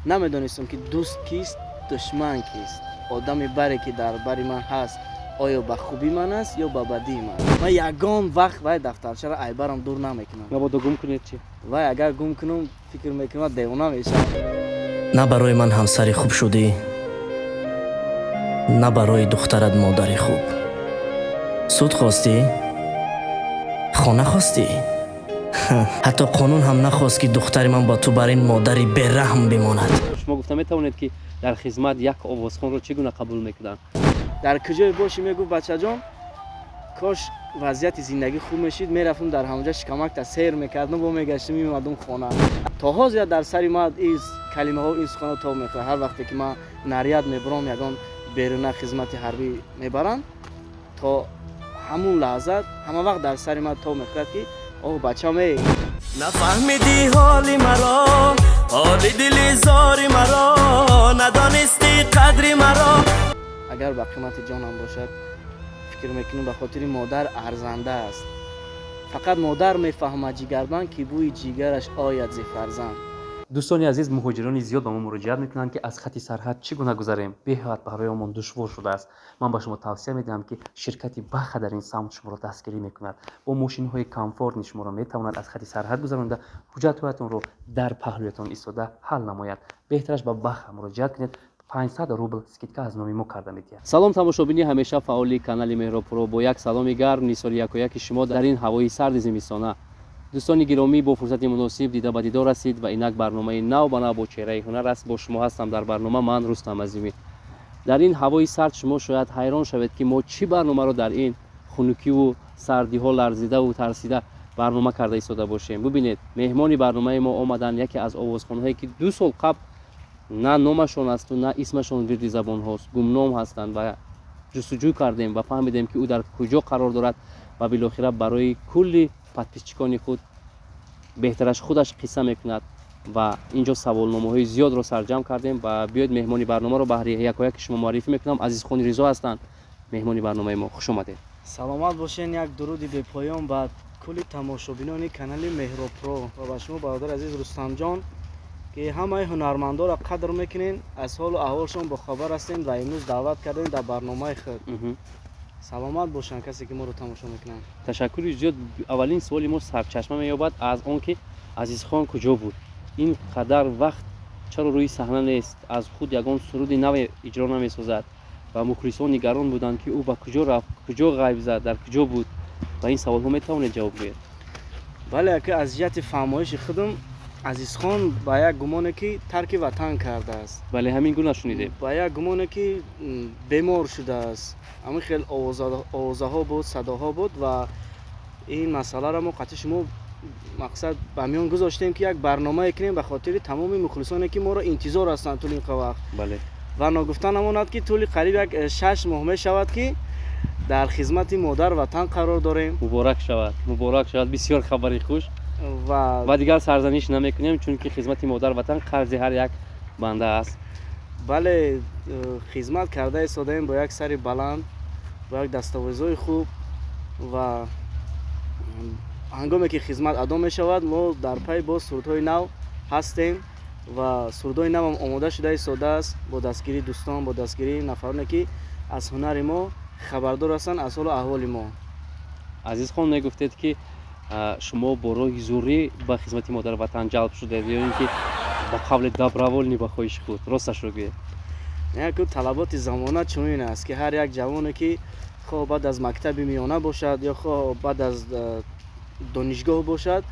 Намедонистам, ки дӯст кист, душман кист. Одами баре, ки дар бари ман ҳаст, оё ба хубии ман аст ё ба бадии ман. Ман ягон вақт вай дафтарчаро айбарам дур намекунам. Мабодо гум кунед чӣ? Вай агар гум кунам, фикр мекунам, девона мешавам. На барои ман ҳамсари хуб шудӣ, на барои духтарат модари хуб. Суд хостӣ, хона хостӣ, ҳатто қонун ҳам нахост, ки духтари ман ба ту бар ин модари бераҳм бимонад. Шумо гуфта метавонед, ки дар хизмат як овозхонро чӣ гуна қабул мекунанд? Дар куҷое бошӣ, мегуфт: «Бачаҷон, кош вазъияти зиндагӣ хуб мешид, мерафтам, дар ҳамонҷа шикамакта сер мекардам, бо мегаштам, меомадам хона». То ҳозир дар сари ман ин калимаҳо, ин суханҳо тоб мехӯрад. Ҳар вақте ки ман наряд мебурам, ягон беруна хизмати ҳарбӣ мебаранд, то ҳамун лаҳза ҳама вақт дар сари ман тоб мехӯрад, ки о бачам, эй. Нафаҳмидӣ ҳоли маро, ҳоли дили зори маро, надонистӣ қадри маро. Агар ба қимати ҷонам бошад, фикр мекунам, ба хотири модар арзанда аст. Фақат модар мефаҳмад ҷигарбанд, ки бӯи ҷигараш ояд зи фарзанд. Дӯстони азиз, муҳоҷирони зиёд ба мо муроҷиат мекунанд, ки аз хати сарҳад чӣ гуна гузарем, беҳад барои душвор шудааст. Ман ба шумо тавсия медиҳам, ки ширкати Баха дар ин самт шуморо дастгирӣ мекунад. Бо мошинҳои комфортный шуморо метавонад аз хати сарҳад гузаронида, ҳуҷҷатҳоятонро дар паҳлӯятон истода ҳал намояд. Беҳтараш ба Баха муроҷиат кунед, 500 рубл скидка аз номи мо карда медиҳад. Салом, тамошобини ҳамеша фаъоли канали Меҳробпуро. Бо як саломи гарм нисори якояки шумо дар ин ҳавои сарди зимистона. Дӯстони гиромӣ, бо фурсати муносиб дида ба дидор расид ва инак барномаи нав ба нав бо чеҳраи ҳунар аст. Бо шумо ҳастам дар барнома ман, Рустам Азимӣ. Дар ин ҳавои сард шумо шояд ҳайрон шавед, ки мо чӣ барномаро дар ин хунукиву сардиҳо ларзидаву тарсида барнома карда истода бошем. Бубинед, меҳмони барномаи мо омаданд, яке аз овозхонҳое, ки 2 сол қабл на номашон асту на исмашон вирди забонҳост, гумном ҳастанд. Ва ҷустуҷӯ кардем ва фаҳмидем, ки ӯ дар куҷо қарор дорад ва билохира барои кулли подписчикони худ беҳтараш худаш қисса мекунад. Ва инҷо саволномаҳои зиёдро сарҷамъ кардем ва биёед, меҳмони барномаро баҳри якояки шумо муаррифӣ мекунам. Азизхони Ризо ҳастанд меҳмони барномаи мо. Хуш омадед. Саломат бошен. Як дуруди бепоён ба кулли тамошобинони канали Меҳробпро ва ба шумо, бародари азиз Рустамҷон, ки ҳамаи ҳунармандоро қадр мекунен, аз ҳолу аҳволшон бохабар ҳастем ва имрӯз даъват кардем дар барномаи худ. Саломат бошанд касе, ки моро тамошо мекунанд. Ташаккури зиёд. Аввалин суоли мо сарчашма меёбад аз он ки Азизхон куҷо буд ин қадар вақт, чаро рӯи саҳна нест, аз худ ягон суруди наве иҷро намесозад? Ва мухлисон нигарон буданд, ки ӯ ба куҷо рафт, куҷо ғайб зад, дар куҷо буд. Ба ин саволҳо метавонед ҷавоб гӯед? Бале, ака, аз ҷиҳати фаҳмоиши худам, Азизхон ба як гумоне, ки тарки ватан кардааст. Бале, ҳамин гуна шунидем. Ба як гумоне, ки бемор шудааст. Ҳамин хел овозаҳо буд, садоҳо буд. Ва ин масъаларо мо қатъи шумо мақсад ба миён гузоштем, ки як барномае кунем ба хотири тамоми мухлисоне, ки моро интизор ҳастанд тӯли ин вақт. Ва ногуфта намонад, ки тӯли қариб як 6 моҳ мешавад, ки дар хизмати модар ватан қарор дорем. Муборак шавад, муборак шавад, бисёр хабари хуш. Ва Ва дигар сарзаниш намекунем, чунки хизмати модар ватан қарзи ҳар як банда аст. Бале, хизмат карда истодаем бо як сари баланд, бо як дастовезҳои хуб. Ва ҳангоме ки хизмат адо мешавад, мо дар пай боз сурудҳои нав ҳастем ва сурудҳои навам омода шуда истодааст бо дастгирии дӯстон, бо дастгирии нафароне, ки аз ҳунари мо хабардор ҳастанд, аз ҳолу аҳволи мо. Азизхон, мегуфтед, ки шумо бо роҳи зӯрӣ ба хизмати модар ватан ҷалб шудед ё ин ки ба қавли добровольный, ба хоҳиши худ? Росташро гӯед. Яку талаботи замона чунин аст, ки ҳар як ҷавоне, ки хоҳ баъд аз мактаби миёна бошад ё хоҳ баъд аз донишгоҳ бошад,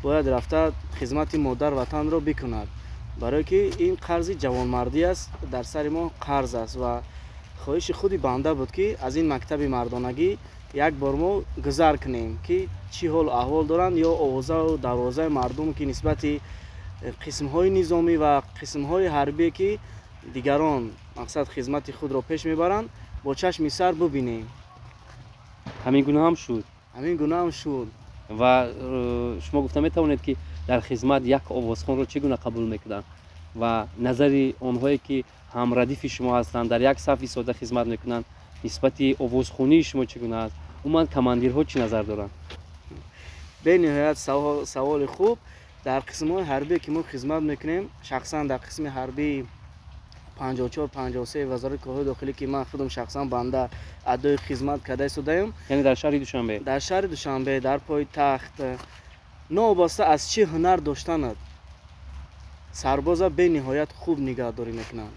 бояд рафта хизмати модар ватанро бикунад, барое ки ин қарзи ҷавонмардӣ аст, дар сари мо қарз аст. Ва хоҳиши худи банда буд, ки аз ин мактаби мардонагӣ як бор мо гузар кунем, ки чӣ ҳолу аҳвол доранд ё овозаву дарвозаи мардум, ки нисбати қисмҳои низомӣ ва қисмҳои ҳарбие, ки дигарон мақсад хизмати худро пеш мебаранд, бо чашми сар бубинем. Ҳамин гуна ҳам шуд? Ҳамин гуна ҳам шуд. Ва шумо гуфта метавонед, ки дар хизмат як овозхонро чӣ гуна қабул мекунанд ва назари онҳое, ки ҳамрадифи шумо ҳастанд, дар як саф истода хизмат мекунанд, нисбати овозхонии шумо чӣ гуна аст? Умуман, командирҳо чӣ назар доранд? Бениҳоят саволи хуб. Дар қисмҳои ҳарбие, ки мо хизмат мекунем, шахсан дар қисми ҳарбии 54-53 Вазорати корҳои дохилӣ, ки ман худам шахсан банда адои хизмат карда истодаем. Яъне дар шаҳри Душанбе. Дар шаҳри Душанбе, дар пойтахт, новобаста аз чӣ ҳунар доштанат, сарбоза бениҳоят хуб нигаҳдорӣ мекунанд.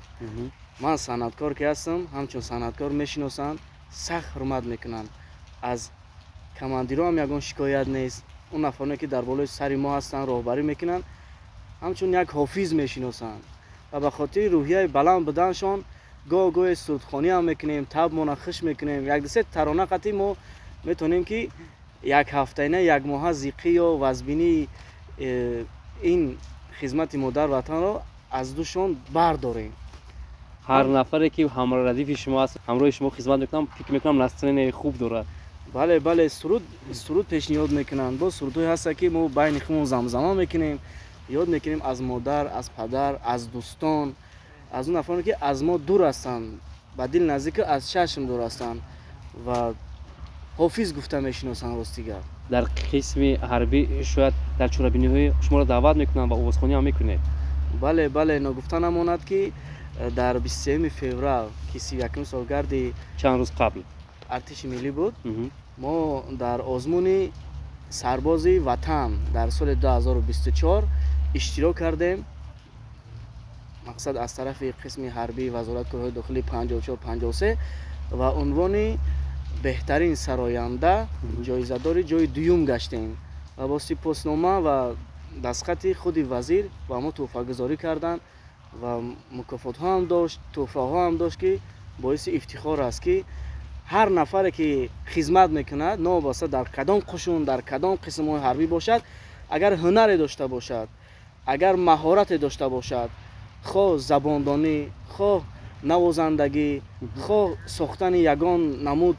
Ман санъаткор ки ҳастам, ҳамчун санъаткор мешиносанд, сахт ҳурмат мекунанд. Аз командирҳо ҳам ягон шикоят нест. Он нафароне, ки дар болои сари мо ҳастанд, роҳбарӣ мекунанд, ҳамчун як ҳофиз мешиносанд ва ба хотири рӯҳияи баланд буданашон гоҳ гоҳе сурудхонӣ ҳам мекунем, табмона хуш мекунем. Якдусе тарона қатӣ мо метавонем, ки як ҳафтаина, як моҳа зиқӣ ё вазбинии ин хизмати модар ватанро аз дӯшон бардорем. Ҳар нафаре, ки ҳамрадифи шумо аст, ҳамроҳи шумо хизмат мекунам, фикр мекунам, настроение хуб дорад. Бале, суруд пешниҳод мекунанд. Боз сурудҳое ҳаста, ки мо байни худмон замзама мекунем, ёд мекунем аз модар, аз падар, аз дӯстон, аз он нафароне, ки аз мо дур ҳастанд, ба дил наздику аз чашм дур ҳастанд ва ҳофиз гуфта мешиносанд, рости гап. Дар қисми ҳарбӣ шояд дар чорабиниҳои шуморо даъват мекунанд ва овозхонӣ ҳам мекунед. Бале, ногуфта намонад, ки дар 23 феврал, ки 31-уми солгарди чанд рӯз қабл артиши миллӣ буд, мо дар озмуни сарбози ватан дар соли 2024 иштирок кардем. Мақсад, аз тарафи қисми ҳарбии Вазорати корҳои дохилӣ 54-53 ва унвони беҳтарин сароянда ҷоизадори ҷои дуюм гаштем ва бо сипоснома ва дастхати худи вазир ба мо тӯҳфагузорӣ карданд ва мукофотҳо ҳам дошт, тӯҳфаҳо ҳам дошт, ки боиси ифтихор аст, ки ҳар нафаре, ки хизмат мекунад, новобаста дар кадом қушун, дар кадом қисмҳои ҳарбӣ бошад, агар ҳунаре дошта бошад, агар маҳорате дошта бошад, хоҳ забондонӣ, хоҳ навозандагӣ, хоҳ сохтани ягон намуд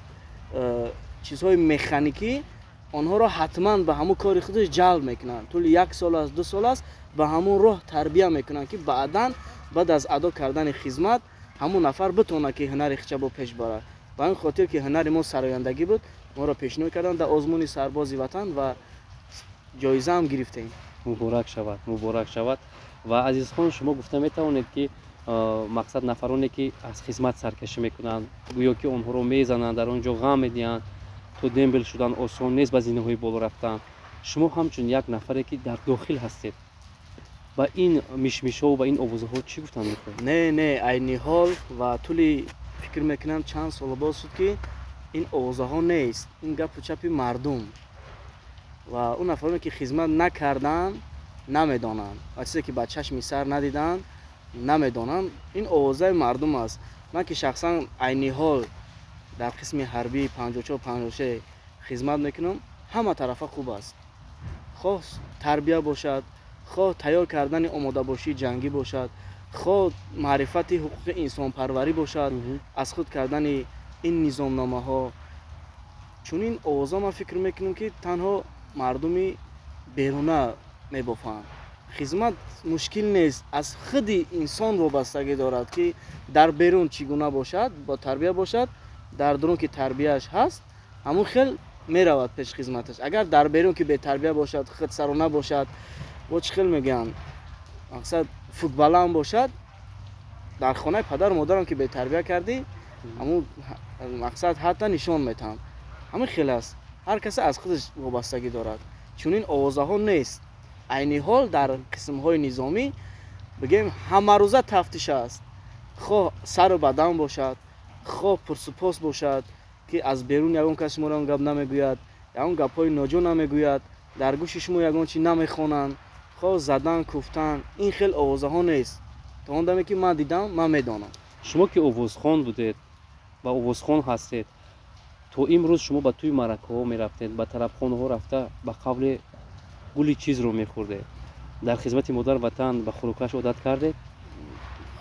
чизҳои механикӣ, онҳоро ҳатман ба ҳамун кори худаш ҷалб мекунанд. Тӯли як сол аст, 2 сол аст, ба ҳамун роҳ тарбия мекунанд, ки баъдан, баъд аз адо кардани хизмат, ҳамун нафар битавонад, ки ҳунари худша бо пеш барад. Ба ҳамин хотир, ки ҳунари мо сарояндагӣ буд, моро пешниҳод карданд дар озмуни сарбози ватан ва ҷоизаам гирифтем. Муборак шавад, муборак шавад. Ва, Азизхон, шумо гуфта метавонед, ки мақсад, нафароне, ки аз хизмат саркашӣ мекунанд, гӯё ки онҳоро мезананд, дар он ҷо ғам медиҳанд, то дембел шудан осон нест, ба зинаҳои боло рафтан, шумо ҳамчун як нафаре, ки дар дохил ҳастед, ба ин мишмишҳо, ба ин овозаҳо чӣ гуфтан мехоҳед? Не, айни ҳол ва тӯли, фикр мекунам, чанд сол боз шуд, ки ин овозаҳо нест. Ин гапу чапи мардум ва он нафароне, ки хизмат накарданд, намедонанд ва чизе, ки ба чашми сар надиданд, намедонанд. Ин овозаи мардум аст. Ман, ки шахсан айни ҳол дар қисми ҳарбии 54-56 хизмат мекунам, ҳама тарафа хуб аст, хоҳ тарбия бошад, хоҳ тайёр кардани омодабошии ҷангӣ бошад, хоҳ маърифати ҳуқуқи инсонпарварӣ бошад, аз худ кардани ин низомномаҳо. Чунин овозҳо, ман фикр мекунам, ки танҳо мардуми беруна мебофанд. Хизмат мушкил нест, аз худи инсон вобастагӣ дорад, ки дар берун чӣ гуна бошад, бо тарбия бошад, дар дурун ки тарбияаш ҳаст, ҳамун хел меравад пеш хизматаш. Агар дар берун ки бетарбия бошад, худсарона бошад, бо чӣ хел мегӯянд, мақсад, футбалам бошад, дар хонаи падару модарам ки бетарбия кардӣ, ҳамун, мақсад, ҳатто нишон метаҳам. Ҳамин хел аст, ҳар касе аз худаш вобастагӣ дорад. Чунин овозаҳо нест. Айни ҳол дар қисмҳои низомӣ, бигем, ҳамарӯза тафтиш аст, хоҳ сару бадан бошад, хоҳ пурсупос бошад, ки аз берун ягон кас шуморо ягон гап намегӯяд, ягон гапҳои ноҷо намегӯяд, дар гӯши шумо ягон чи намехонанд, хоҳ задан, куфтан. Ин хел овозаҳо нест то он даме, ки ман дидам, ман медонам. Шумо, ки овозхон будед ва овозхон ҳастед, то имрӯз шумо ба тӯи маъракаҳо мерафтед, ба тарабхонаҳо рафта, ба қавле гули чизро мехӯрдед. Дар хизмати модар ватан ба хӯрокаш одат кардед?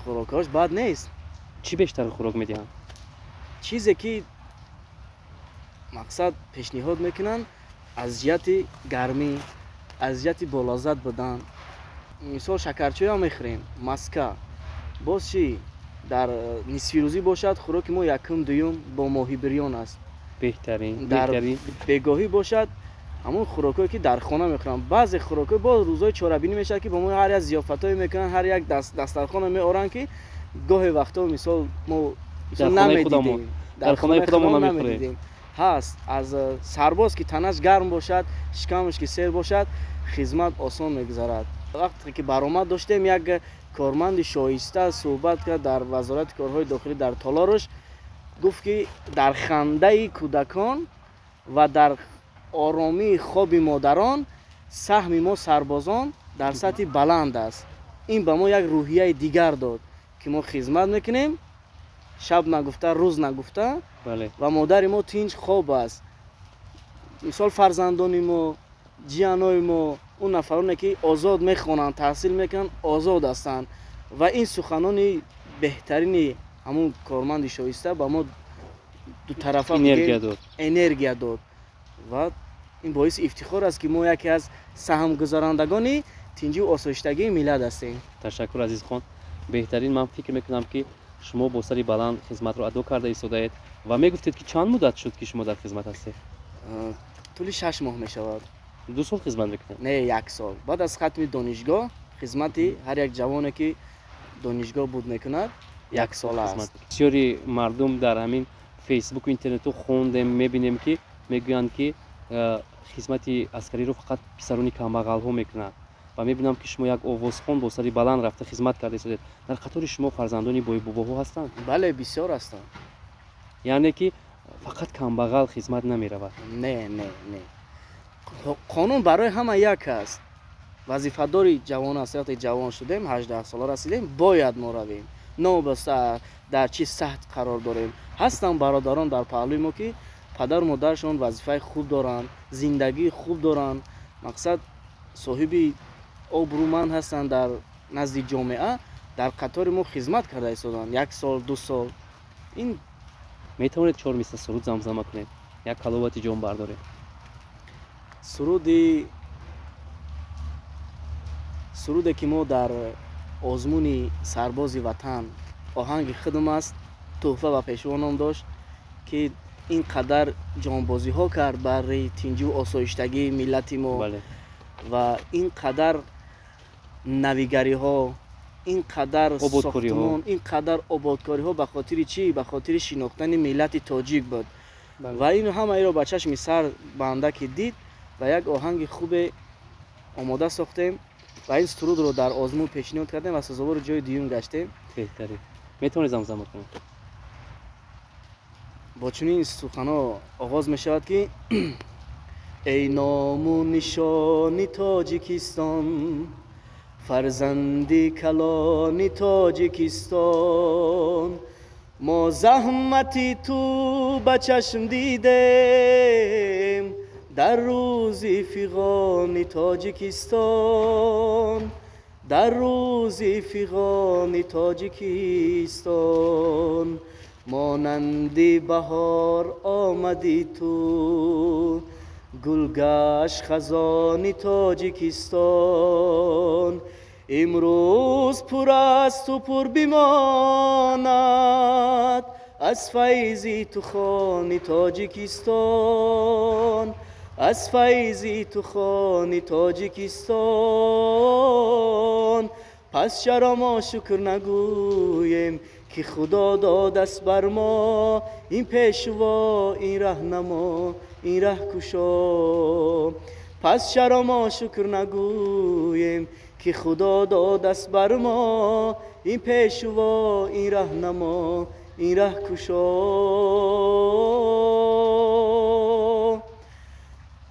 Хӯрокҳош бад нест. Чӣ бештар хӯрок медиҳанд? Чизе, ки, мақсад, пешниҳод мекунанд, аз ҷиҳати гармӣ, аз ҷиҳати болаззат будан, мисол, шакарчойам мехӯрем, маска, боз чӣ, дар нисфирӯзӣ бошад, хӯроки мо якум, дуюм бо моҳи бирён аст. Беҳтарин. Дар Беҳтарин. бегоҳӣ бошад, Ҳамон хӯрокҳое, ки дар хона мехӯрам. Баъзе хӯрокҳо боз рӯзҳои чорабинӣ мешавад, ки ба мо ҳар як зиёфатҳое мекунанд, ҳар як дастархона меоранд, ки гоҳе вақтҳо, мисол, мо намедидем. Дар хонаи худамон намедидем. Ҳаст аз сарбоз, ки танаш гарм бошад, шикамаш ки сер бошад, хизмат осон мегузарад. Вақте ки баромад доштем, як корманди шоиста суҳбат кард дар Вазорати корҳои дохилӣ, дар толораш гуфт, ки дар хандаи кӯдакон ва дар оромии хоби модарон саҳми мо сарбозон дар сатҳи баланд аст. Ин ба мо як рӯҳияи дигар дод, ки мо хизмат мекунем, шаб нагуфта, рӯз нагуфта, ва модари мо тинҷ хоб аст. Мисол, фарзандони мо, ҷиянои мо, он нафароне, ки озод мехонанд, таҳсил мекунанд, озод ҳастанд. Ва ин суханони беҳтарини ҳамун корманди шоиста ба мо дутарафа энергия дод ва ин боиси ифтихор аст, ки мо яке аз саҳмгузарандагони тинҷию осоиштагии миллат ҳастем. Ташаккур, Азизхон, беҳтарин. Ман фикр мекунам, ки шумо бо сари баланд хизматро адо карда истодаед. Ва мегуфтед, ки чанд муддат шуд, ки шумо дар хизмат ҳастед? Тӯли 6 моҳ мешавад. 2 сол хизмат мекунед? Не, як сол. Баъд аз хатми донишгоҳ хизмати ҳар як ҷавоне, ки донишгоҳ буд мекунад, яксола аст. Бисёри мардум дар ҳамин фейсбуку интернету хондем, мебинем, ки мегӯянд, ки хизмати аскариро фақат писарони камбағалҳо мекунанд. Ва мебинам, ки шумо як овозхон бо сари баланд рафта хизмат карда истодед. Дар қатори шумо фарзандони бойбобоҳо ҳастанд? Бале, бисёр ҳастанд. Яъне ки фақат камбағал хизмат намеравад? Не, не, не, қонун барои ҳама як аст. Вазифадори ҷавон аст. Вақте ҷавон шудем, 18 сола расидем, бояд мо равем, новобаста дар чӣ сатҳ қарор дорем. Ҳастанд бародарон дар паҳлӯи мо, ки падару модарашон вазифаи хуб доранд, зиндагии хуб доранд, мақсад, соҳиби обрӯманд ҳастанд дар назди ҷомеа, дар қатори мо хизмат карда истоданд як сол, 2 сол. Ин Метавонед чор мисра суруд замзама кунед, як ҳаловати ҷон бардоред? Суруде, ки мо дар озмуни «Сарбози ватан», оҳанги худам аст, «Тӯҳфа ба пешво» ном дошт, ки ин қадар ҷонбозиҳо кард барои тинҷу осоиштагии миллати мо ва ин қадар навигариҳо, ин қадар сохтмон, ин қадар ободкориҳо ба хотири чӣ? Ба хотири шинохтани миллати тоҷик буд. Ва ин ҳамаиро ба чашми сар банда ки дид ва як оҳанги хубе омода сохтем ва ин сурудро дар озмун пешниҳод кардем ва сазовори ҷои дуюм гаштем. Беҳтарин. Метавонед замзама кунед? Бо чунин суханҳо оғоз мешавад, ки: эй ному нишони Тоҷикистон, фарзанди калони Тоҷикистон, мо заҳмати ту ба чашм дидем дар рӯзи фиғони Тоҷикистон, дар рӯзи фиғони Тоҷикистон. Монанди баҳор омадӣ ту, гулгашт хазони Тоҷикистон. Имрӯз пур асту пур бимонад аз файзи ту хони Тоҷикистон, аз файзи ту хони Тоҷикистон. Пас чаро мо шукр нагӯем, ки Худо додаст бар мо ин пешво, ин раҳнамо, ин раҳкушо? Пас чаро мо шукр нагӯем, ки Худо додаст бар мо ин пешво, ин раҳнамо, ин раҳкушо?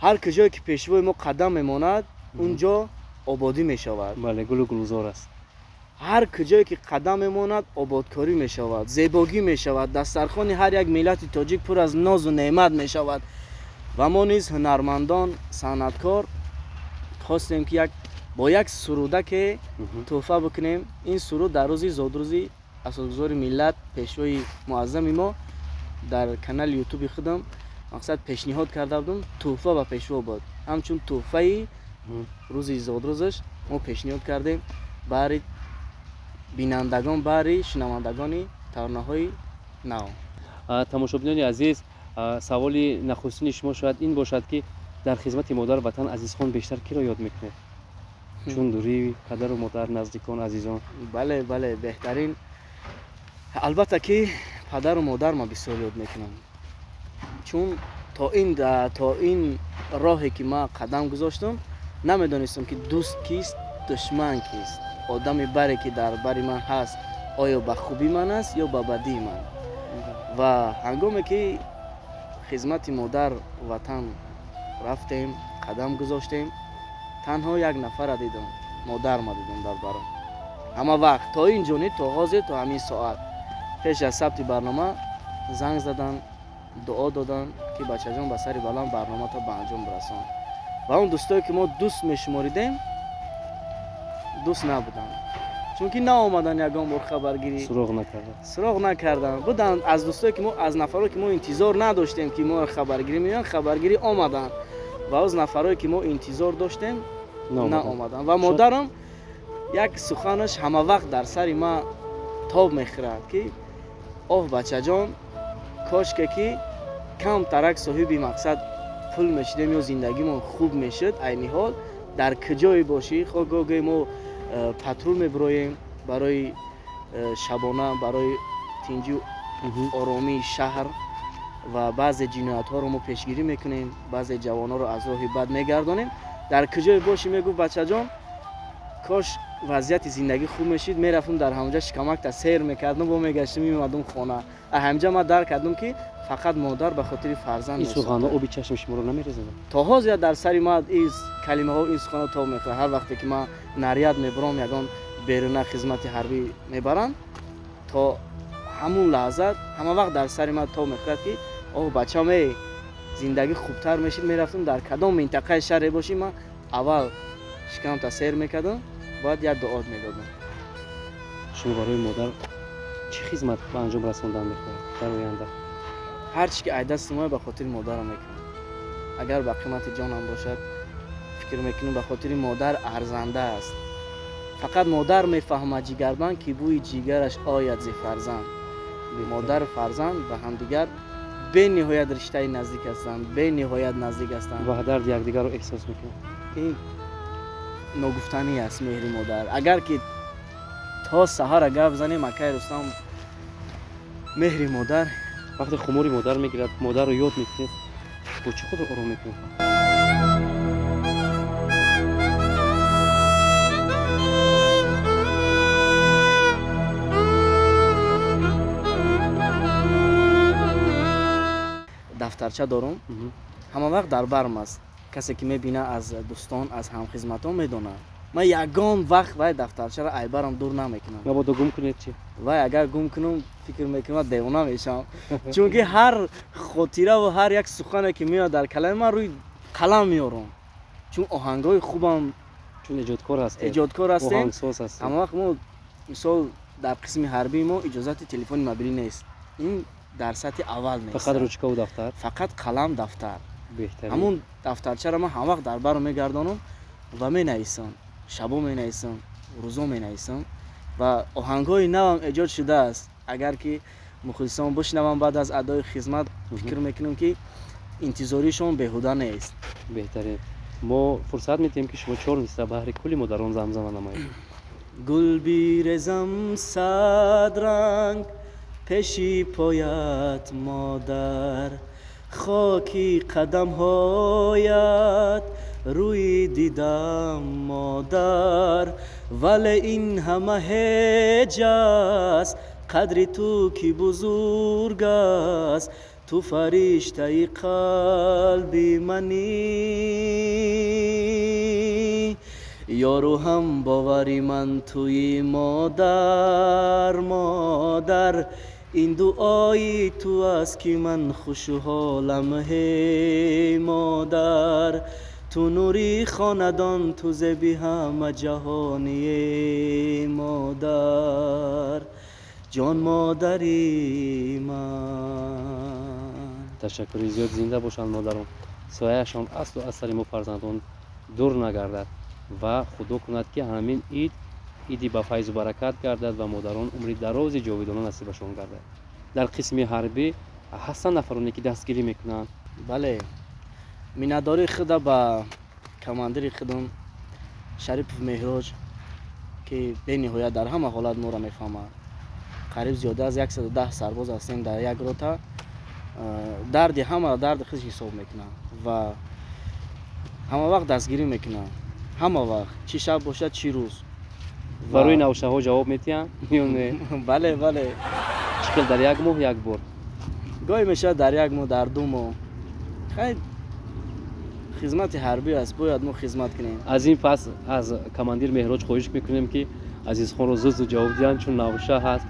Ҳар куҷое ки пешвои мо қадам мемонад, он ҷо ободӣ мешавад. Бале, гулу гулзор аст. Ҳар куҷое ки қадам мемонад, ободкорӣ мешавад, зебогӣ мешавад, дастархони ҳар як миллати тоҷик пур аз нозу неъмат мешавад. Ва мо низ, ҳунармандон, санъаткор, хостем, ки як бо як сурудаке тӯҳфа бикунем. Ин суруд дар рӯзи зодрӯзи асосгузори миллат, пешвои муаззами мо, дар канали ютуби худам, мақсад, пешниҳод карда будам. «Тӯҳфа ба пешво» буд. Ҳамчун тӯҳфаи рӯзи зодрӯзаш мо пешниҳод кардем баҳри бинандагон, баҳри шунавандагони таронаҳои нав. Тамошобинони азиз, саволи нахустини шумо шояд ин бошад, ки Дар хизмати модар ватан, Азизхон, бештар киро ёд мекунед? Чун дурии падару модар, наздикон, азизон. Бале, бале, беҳтарин. Албатта ки падару модар ма бисёр ёд мекунам, чун то ин роҳе ки ман қадам гузоштам, намедонистам, ки дӯст кист, душман кист, одами баре ки дар бари ман ҳаст, оё ба хубии ман аст ё ба бадии ман. Ва ҳангоме ки хизмати модар ватан рафтем, қадам гузоштем, танҳо як нафара дидам, модарма дидам дар баром ҳама вақт, то ин ҷониб, то ҳозир, то ҳамин соат. Пеш аз сабти барнома занг задан, дуо додан, ки бачаҷон, ба сари баланд барномато ба анҷом бирасон. Ва он дӯстое ки мо дӯст мешуморидем, дӯст набуданд, чунки наомадан ягон бор хабаргирӣ. Суроғ накарданд. Суроғ накарданд. Буданд аз дӯстое ки мо, аз нафаро ки мо интизор надоштем, ки моро хабаргирӣ меоянд, хабаргирӣ омаданд, ва аз нафарое ки мо интизор доштем, наомаданд. Ва модарам як суханаш ҳама вақт дар сари ман тоб мехӯрад, ки оҳ, бачаҷон, кошке ки камтарак соҳиби мақсад пул мешудем ё зиндагимон хуб мешуд, айни ҳол дар куҷое бошӣ, хо гоҳ мо патрул мебироем барои шабона, барои тинҷу оромии шаҳр, ва баъзе ҷиноятҳоро мо пешгирӣ мекунем, баъзе ҷавонҳоро аз роҳи бад мегардонем, дар куҷое бошӣ, мегуфт, бачаҷон, кош вазъияти зиндагӣ хуб мешид, мерафтум дар ҳамонҷа, шикамакта сер мекардум, бо мегаштум, меомадум хона. Ҳамҷа ман дарк кардум, ки фақат модар ба хотири фарзанд. Ин суханҳо оби чашми шуморо намерезонад? То ҳозир дар сари ман ин калимаҳо, ин суханҳо тоб мехӯрад. Ҳар вақте ки ман наряд мебурам, ягон беруна хизмати ҳарбӣ мебаранд, то ҳамун лаҳза ҳама вақт дар сари ман тоб мехӯрад, ки оҳ, бачам, эй, зиндагӣ хубтар мешид, мерафтум, дар кадом минтақаи шаҳре бошӣ, ман аввал шикамта сер мекардам, баъд як дуот медодам. Шумо барои модар чӣ хизмат ба анҷом расондан мехоҳед дар оянда? Ҳар чи ки ай дасти мо, ба хотири модарам мекунам, агар ба қимати ҷонам бошад. Фикр мекунам, ба хотири модар арзанда аст. Фақат модар мефаҳмад ҷигарбанд, ки бӯи ҷигараш ояд зи фарзанд. Модару фарзанд ба ҳамдигар бениҳоят риштаи наздик ҳастанд, бениҳоят наздик ҳастанд. Ва дарди якдигарро эҳсос мекунад. Ин ногуфтанӣ аст, меҳри модар. Агар ки то саҳара гап занем, акай Рустам, меҳри модар. Вақте хумори модар мегирад, модарро ёд мекунед, бо чӣ худро ором мекунед? Дафтарча дорум, ҳама вақт дар барм аст. Касе ки мебина аз дӯстон, аз ҳамхизматон, медонад, ман ягон вақт вай дафтарчаро айбарам дур намекунам. Мабодо гум кунед чӣ? Вай агар гум кунам, фикр мекунам, девона мешавам, чунки ҳар хотираву ҳар як сухане ки меояд дар калами ман, рӯи қалам меорам, чун оҳангҳои хубам. Чун эҷодкор ҳастед. Эҷодкор ҳастем. Оҳангсоз ҳастед. Ҳама вақт мо, мисол, дар қисми ҳарбии мо иҷозати телефони мобилӣ нест, ин дар сатҳи аввал нест. Фақат ручкаву дафтар. Фақат қалам, дафтар. Беҳтарин. Ҳамун дафтарчаро ман ҳама вақт дар баро мегардонам ва менависам, шабо менависам, рӯзо менависам, ва оҳангҳои навам эҷод шудааст. Агар ки мухлисон бишнаванд баъд аз адои хизмат, фикр мекунам, ки интизоришон беҳуда нест. Беҳтарин. Мо фурсат медиҳем, ки шумо чор мисра баҳри кулли модарон замзама намоед. Гул бирезам сад ранг пеши поят, модар, хоки қадамҳоят рӯи дидам, модар, вале ин ҳама ҳеҷ аст, қадри ту ки бузург аст, ту фариштаи қалби манӣ, ёру ҳам бовари ман туи, модар, модар, ин дуои ту аст, ки ман хушҳолам, ҳей модар, ту нури хонадон, ту зеби ҳама ҷаҳоние, модар ҷон, модари ман. Ташаккури зиёд. Зинда бошанд модарон, сояашон аслу аз сари мо фарзандон дур нагардад, ва худо кунад, ки ҳамин ид иди ба файзу баракат гардад ва модарон умри дарози ҷовидона насибашон гардад. Дар қисми ҳарбӣ ҳастанд нафароне, ки дастгирӣ мекунанд? Бале. Миннатдории худа ба командири худам Шарипов Меҳроҷ, ки бениҳоят дар ҳама ҳолат моро мефаҳмад. Қариб зиёда аз 110 сарбоз ҳастем дар як рота. Дарди ҳама дарди худ ҳисоб мекунад ва ҳама вақт дастгирӣ мекунад, ҳама вақт, чӣ шаб бошад, чӣ рӯз. Барои навшаҳо ҷавоб метиҳанд ё не? Бале, бале. Чӣ хел, дар як моҳ як бор? Гоҳе мешавад дар як моҳ, дар 2 моҳ. Хай, хизмати ҳарбӣ аст, бояд мо хизмат кунем. Аз ин пас аз командир Меҳроҷ хоҳиш мекунем, ки Азизхонро зуд зуд ҷавоб диҳанд, чун навша ҳаст,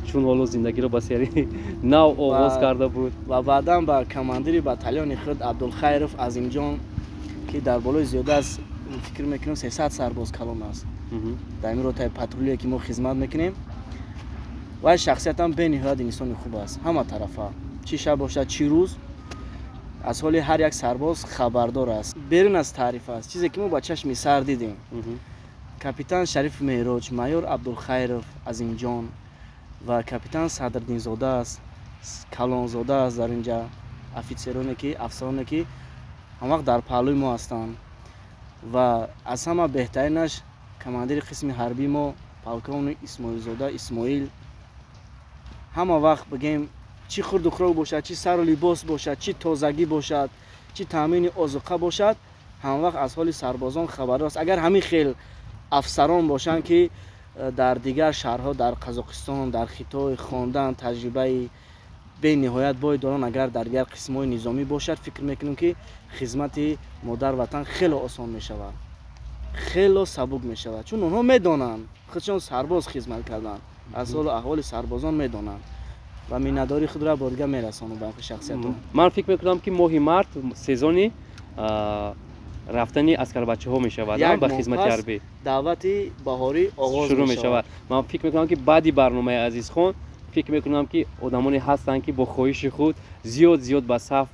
чун ҳоло зиндагиро ба сери нав оғоз карда буд. Ва баъдан ба командири батальони худ Абдулхайров Азимҷон, ки дар болои зиёда аз, фикр мекунам, 300 сарбоз калон аст дар ин ротаи патрулие, ки мо хизмат мекунем. Вай шахсиятам бениҳоят инсони хуб аст, ҳама тарафа, чӣ шаб бошад, чӣ рӯз, аз ҳоли ҳар як сарбоз хабардор аст. Берун аз таъриф аст чизе, ки мо ба чашми сар дидем. Капитан Шариф Меҳроҷ, майор Абдулхайров Азимҷон ва капитан Садриддинзода аст, Калонзода аст, дар инҷа офитсероне ки, афсароне, ки ҳамвақт дар паҳлӯи мо ҳастанд. Ва аз ҳама беҳтаринаш командири қисми ҳарбии мо полковник Исмоилзода Исмоил. Ҳама вақт, бигем, чӣ хурду хӯрок бошад, чӣ сару либос бошад, чӣ тозагӣ бошад, чӣ таъмини озуқа бошад, ҳамвақт аз ҳоли сарбозон хабардор аст. Агар ҳамин хел афсарон бошанд, ки дар дигар шаҳрҳо, дар Қазоқистон, дар Хитой хондан, таҷрибаи бениҳоят бой доранд, агар дар дигар қисмҳои низомӣ бошад, фикр мекунем, ки хизмати модар ватан хеле осон мешавад, хело сабук мешавад, чун онҳо медонанд, худшон сарбоз хизмат карданд, аз ҳолу аҳволи сарбозон медонанд. Ва миннатдории худро бо дигар мерасонам ба ҳамин шахсиятҳо. Ман фикр мекунам, ки моҳи март сезони рафтани аскарбачаҳо мешавад ба хизмати ҳарбӣ. Даъвати баҳорӣ оғоз шурӯъ мешавад. Ман фикр мекунам, ки баъди барномаи Азизхон, фикр мекунам, ки одамоне ҳастанд, ки бо хоҳиши худ зиёд зиёд ба саф,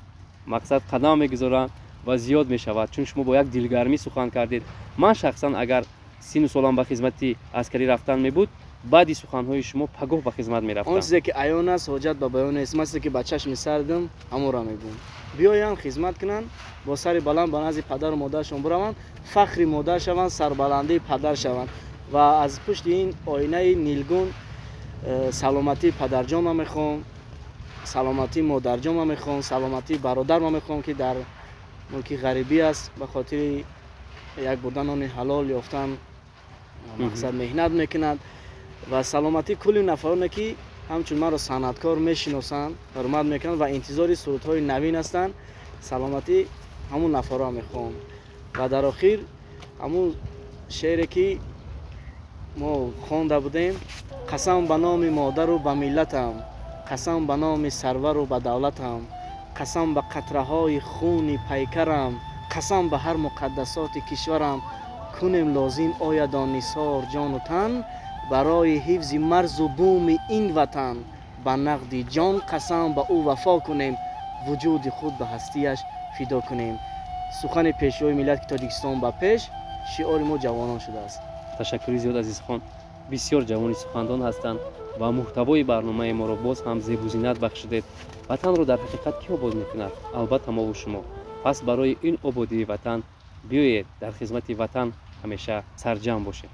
мақсад, қадам мегузоранд ва зиёд мешавад, чун шумо бо як дилгармӣ сухан кардед. Ман шахсан, агар сину солам ба хизмати аскарӣ рафтан мебуд, баъди суханҳои шумо пагоҳ ба хизмат мерафтам. Он чизе, ки аён аст, ҳоҷат ба баён нест. Ман чизе, ки ба чашми сар дидам, ҳамонро мегӯям. Биёянд, хизмат кунанд, бо сари баланд ба назди падару модарашон бираванд, фахри модар шаванд, сарбаландии падар шаванд. Ва аз пушти ин оинаи нилгун саломатии падарҷонма мехоҳам, саломатии модарҷонма мехоҳам, саломатии бародарма мехоҳам, ки дар мулки ғарибӣ аст, ба хотири як бурда нони ҳалол ёфтан, мақсад, меҳнат мекунад. Ва саломатии кулли нафароне, ки ҳамчун маро санъаткор мешиносанд, ҳурмат мекунанд ва интизори сурудҳои навин ҳастанд, саломатӣ ҳамун нафарро мехоҳам. Ва дар охир ҳамун шеъре, ки мо хонда будем: «Қасам ба номи модару ба миллатам, қасам ба номи сарвару ба давлатам, қасам ба қатраҳои хуни пайкарам, қасам ба ҳар муқаддасоти кишварам, кунем лозим ояд он нисор ҷону тан барои ҳифзи марзу буми ин ватан, ба нақди ҷон қасам ба ӯ вафо кунем, вуҷуди худ ба ҳастияш фидо кунем». Сухани Пешвои миллат, ки Тоҷикистон ба пеш, шиори мо ҷавонон шудааст. Ташаккури зиёд, Азизхон. Бисёр ҷавони сухандон ҳастанд ва муҳтавои барномаи моро боз ҳам зебу зинат бахшидед. Ватанро дар ҳақиқат кӣ обод мекунад? Албатта, мову шумо. Пас барои ин ободии ватан биёед, дар хизмати ватан ҳамеша сарҷамъ бошем.